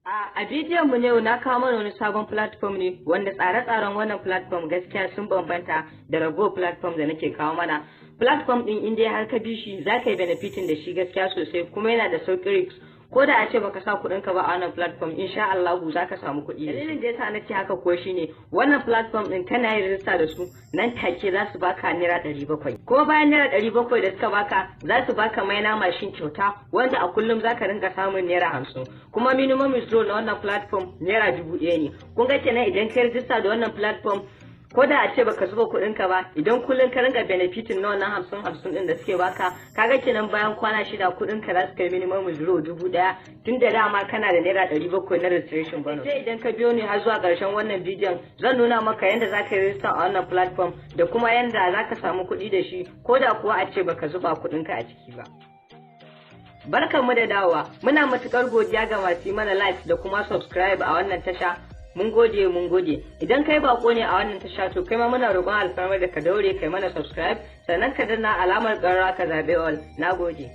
A bidiyon mu ne na kawo mana wani sabon platform ne wanda tsare-tsaren wannan platform gaskiya sun bambanta da ragowar platform da nake kawo mana. Platform din in dai har ka bi shi, za ka yi benefiting da shi gaskiya sosai, kuma yana da sauƙi risk. Ko da a ce baka sa kuɗin ka ba a wannan platform, insha Allah za ka samu kuɗi. Dalilin da yasa na ce haka ko shine, wannan platform din kana yin rijista da su, nan take za su baka ₦700. Kuma bayan ₦700 da suka baka, za su baka miner machine kyauta, wanda a kullum za ka rinka samun ₦50. Kuma minimum withdrawal na wannan platform ₦1,000 ne. Kun ga kenan, idan ka rijista da wannan platform, ko da a ce baka zuba kuɗin ka ba, idan kullum ka rinka benefiting na wannan hamsin hamsin din da suke baka, kaga kenan bayan kwana 6 kuɗin ka za su kai minimum withdraw 1,000, tun da dama kana da ₦700 na registration bonus. Sai idan ka biyo ni har zuwa ƙarshen wannan bidiyon, zan nuna maka yadda za ka yi register a wannan platform da kuma yadda za ka samu kuɗi da shi, ko da kuwa a ce baka zuba kuɗin ka a ciki ba. Barkanmu da dawowa. Muna matukar godiya ga masu yi mana like da kuma subscribe a wannan tasha. Mun gode, mun gode. Idan kai bako ne a wannan tasha, to kai ma muna roƙon alfarmar da ka daure kai mana subscribe, sannan ka danna alamar ƙararrawa, ka zaɓi all. Na gode.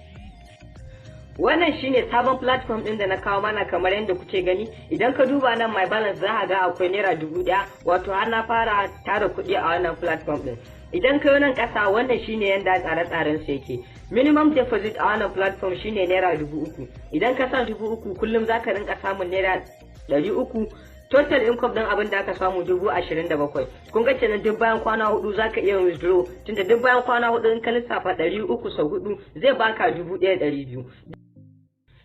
Wannan shine sabon platform ɗin da na kawo mana. Kamar yadda kuke gani, idan ka duba nan my balance, za ka ga akwai ₦1,000, wato har na fara tara kuɗi a wannan platform ɗin. Idan ka nan ƙasa, wannan shine yanda tsare-tsaren su yake. Minimum deposit a wannan platform shine ₦3,000. Idan ka sa 3,000, kullum za ka rinka samun ₦300. Total income din abin da aka samu 27,000. Kun ga kenan, duk bayan kwana 4 zaka iya withdraw, tunda duk bayan kwana 4 in ka lissafa 300 sau 4 zai baka 1,200.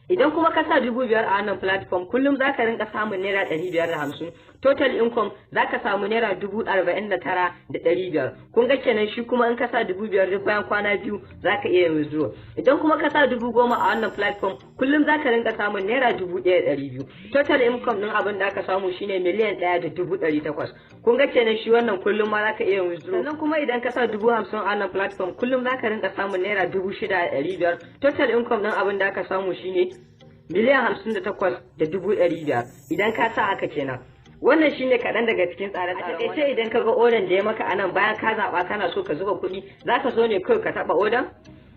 Idan kuma ka sa 5,000 a wannan platform, kullum zaka rinka samun ₦550. Total income zaka samu ₦49,500. Kun ga kenan, shi kuma in ka sa 5,000, duk bayan kwana 2 zaka iya yin withdraw. Idan kuma ka sa 10,000 a wannan platform, kullum zaka rinka samun ₦1,200. Total income din abin da aka samu shine 1,180,000. Kun ga kenan, shi wannan kullum ma zaka iya yin withdraw. Sannan kuma idan ka sa 50,000 a wannan platform, kullum zaka rinka samun ₦6,500. Total income din abin da aka samu shine 58,500,000 idan ka sa haka kenan. Wannan shine kaɗan daga cikin tsare-tsaren. A taƙaice, idan ka ga order da ya maka anan, bayan ka zaɓa kana so ka zuba kuɗi, za ka zo ne kawai ka taɓa order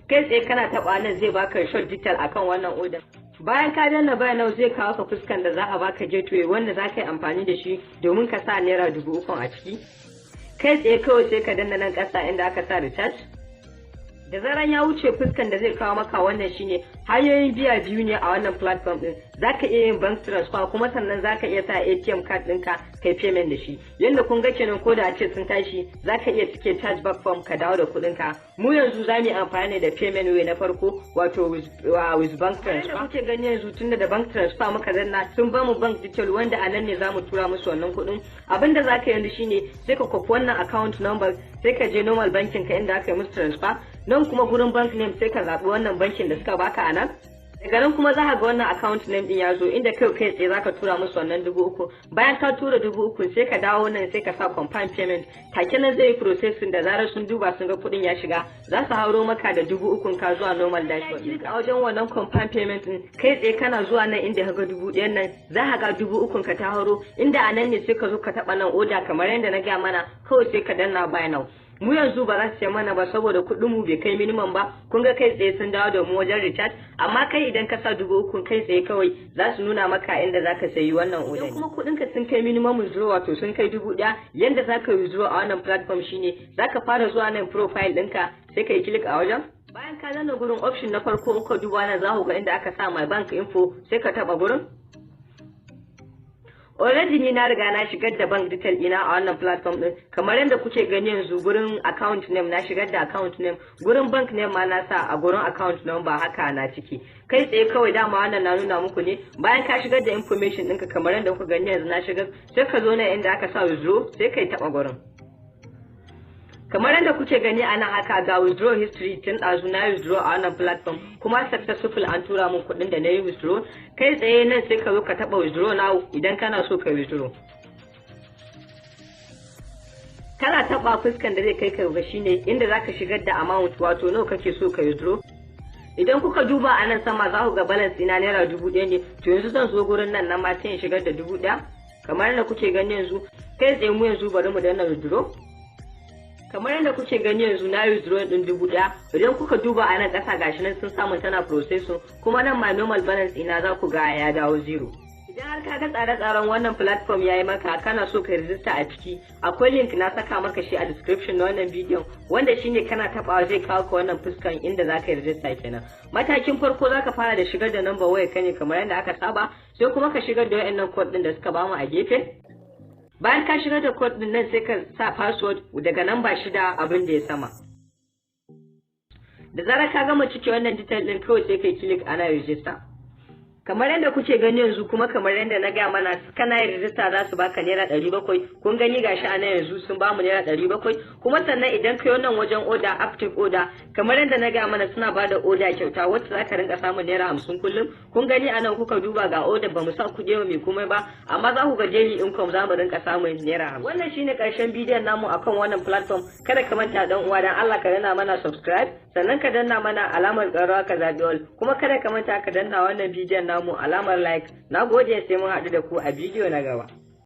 kai tsaye. Kana taɓa nan, zai baka short detail akan wannan order. Bayan ka danna buy now, zai kawo ka fuskan da za a baka gateway wanda za ka yi amfani da shi domin ka sa ₦3,000 a ciki. Kai tsaye kawai sai ka danna nan ƙasa inda aka sa recharge. Da zaran ya wuce, fuskan da zai kawo maka wannan shine, hanyoyin biya biyu ne a wannan platform din. Zaka iya yin bank transfer, kuma sannan zaka iya sa ATM card ɗinka kai payment da shi. Yanda kun ga kenan, ko da a ce sun tashi, zaka iya cike chargeback form ka dawo da kuɗin ka. Mu yanzu za mu yi amfani da payment way na farko, wato with bank transfer. Kuke gani yanzu, tunda da bank transfer muka danna, sun bamu bank detail wanda a nan ne zamu tura musu wannan kuɗin. Abinda zaka yanzu shine sai ka kwafi wannan account number, sai ka je normal bankin ka inda aka yi musu transfer. Nan kuma gurin bank name, sai ka zaɓi wannan bankin da suka baka a nan. Daga nan kuma za ka ga wannan account name din ya zo, inda kai kai tsaye za ka tura musu wannan 3,000. Bayan ka tura 3,000, sai ka dawo nan, sai ka sa confirm payment. Take nan zai yi processing. Da zarar sun duba sun ga kuɗin ya shiga, za su hauro maka da 3,000 ka zuwa normal dashboard. A wajen wannan confirm payment din, kai tsaye kana zuwa nan inda ka ga 1,000 nan, za ka ga 3,000 ka ta hauro, inda a nan ne sai ka zo ka taɓa nan order. Kamar yadda na gaya mana, kawai sai ka danna buy now. Mu yanzu ba za su ce mana ba saboda kuɗin mu bai kai minimum ba. Kun ga kai tsaye sun dawo da mu wajen recharge. Amma kai idan ka sa 3,000, kai tsaye kawai za su nuna maka inda za ka sayi wannan order. Idan kuma kuɗin ka sun kai minimum withdraw, wato sun kai 1,000, yanda za ka withdraw a wannan platform shine za ka fara zuwa nan profile ɗinka, sai ka yi click a wajen. Bayan ka danna gurin option na farko, in ka duba nan, za ku ga inda aka sa my bank info, sai ka taɓa gurin. Already ni na riga na shigar da bank detail ina a wannan platform din. Kamar yadda kuke gani yanzu, gurin account name na shigar da account name, gurin bank name ma na sa, a gurin account number haka na ciki. Kai tsaye kawai dama wannan na nuna muku ne. Bayan ka shigar da information ɗinka kamar yadda kuka gani yanzu na shigar, sai ka zo nan inda aka sa withdraw, sai kai taɓa gurin. Kamar yadda kuke gani a nan haka, ga withdraw history. Tun ɗazu na withdraw a wannan platform, kuma successful, an tura min kuɗin da na yi withdraw. Kai tsaye nan sai ka zo ka taɓa withdraw now idan kana so ka withdraw. Kana taɓa, fuskan da zai kai ka ga shine inda zaka shigar da amount, wato nawa kake so ka withdraw. Idan kuka duba a nan sama, za ku ga balance ina ₦1,000 ne. To yanzu zan zo gurin nan, nan ma sai in shigar da 1,000 kamar yadda kuke gani yanzu. Kai tsaye mu yanzu bari mu danna withdraw. Kamar yadda kuke gani yanzu, na withdraw din 1,000. Idan kuka duba a nan ƙasa, gashi nan sun samu tana processing, kuma nan my normal balance ina za ku ga ya dawo zero. Idan Idan har ka ga tsare-tsaren wannan platform yayi maka, kana so ka rijista a ciki, akwai link na saka maka shi a description na wannan bidiyon, wanda shine kana tabawa zai kawo ka wannan fuskan inda za ka yi rijista kenan. Matakin farko, za ka fara da shigar da number wayar ka ne kamar yadda aka saba, sai kuma ka shigar da wayannan code din da suka bamu a gefe. Bayan ka shigar da code din nan, sai ka sa password daga namba 6 abin da ya sama. Da zarar ka gama cike wannan detail din, kawai sai kai click ana register. Kamar yadda kuke gani yanzu, kuma kamar yadda na gaya mana, kana yin rijista za su baka ₦700. Kun gani, gashi a nan yanzu sun bamu ₦700. Kuma sannan idan kai wannan wajen order, active order, kamar yadda na gaya mana, suna bada order kyauta wacce za ka rinka samun ₦50 kullum. Kun gani, a nan kuka duba, ga order, ba mu sa kuɗi mai komai ba, amma za ku ga daily income za mu rinka samun ₦50. Wannan shine karshen bidiyon namu akan wannan platform. Kada ka manta, dan uwa, dan Allah ka danna mana subscribe, sannan ka danna mana alamar ƙararrawa, ka zaɓi all. Kuma kada ka manta ka danna wannan bidiyon namu alamar like. Na gode, sai mun haɗu da ku a bidiyo na gaba.